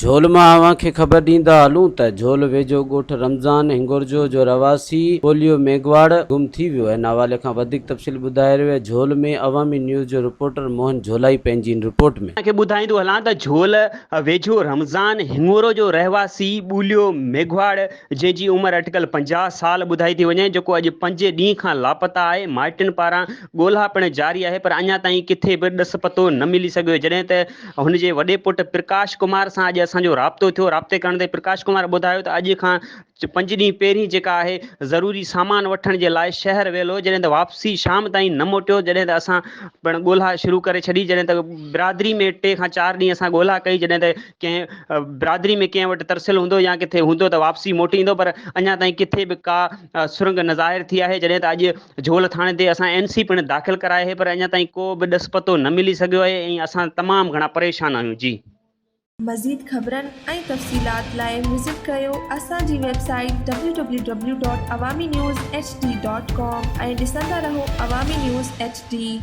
جھول مان اوهان کي خبر ڏيندا هلون ته جھول ويجهو ڳوٺ رمضان هنگورجو جو رهواسي پوليو ميگهواڙ گم ٿي ويو ان حوالي کان وڌيڪ تفصيل ٻڌائي رهيو آهي جھول ۾ عوامي نيوز جو رپورٽر موهن جھولائي پنهنجي هن رپورٽ ۾. اوهان کي ٻڌائيندو هلان ته جھول ويجهو رمضان هنگورو جو رهواسي ٻوليو ميگهواڙ جنهن جي عمر اٽڪل 50 سال ٻڌائي ٿي وڃي جيڪو اڄ پنج ڏينهن کان لاپتا آهي مائٽن پاران ڳولها پڻ جاري آهي پر اڃا تائين ڪٿي به ڏس پتو نه ملي سگهيو جڏهن ته هن جي وڏي پٽ پرڪاش ڪمار سان اڄ اسان جو رابطو ٿيو، رابطي ڪرڻ تي پرڪاش ڪمار ٻڌايو ته اڄ کان پنج ڏينهن پهرين جيڪا آهي ضروري سامان وٺڻ جي لاء شهر ويل هو جڏهن ته واپسي شام تائين نه موٽيو جڏهن ته اسان پڻ ڳولها شروع ڪري ڇڏي جڏهن ته برادري ۾ ٽي کان چار ڏينهن اسان ڳولها ڪئي جڏهن ته ڪنهن برادري ۾ ڪنهن وٽ ترسيل هوندو يا ڪٿي هوندو ته واپسي موٽي ايندو پر اڃا تائين ڪٿي به ڪا سرنگ نه ظاهر ٿي آهي جڏهن ته اڄ جھول ٿاڻي تي اسان اين سي پڻ داخل ڪرائي آهي پر اڃا تائين ڪو به ڏس پتو نه ملي سگهيو آهي ۽ اسان تمام گهڻا پريشان آهيون جي. مزيد خبرن ۽ تفصيلات لاء وزٽ ڪريو اسان جي website W W W dot Awami news H D dot com ۽ ڏسندا رهو عوامي نيوز ايڇ ڊي.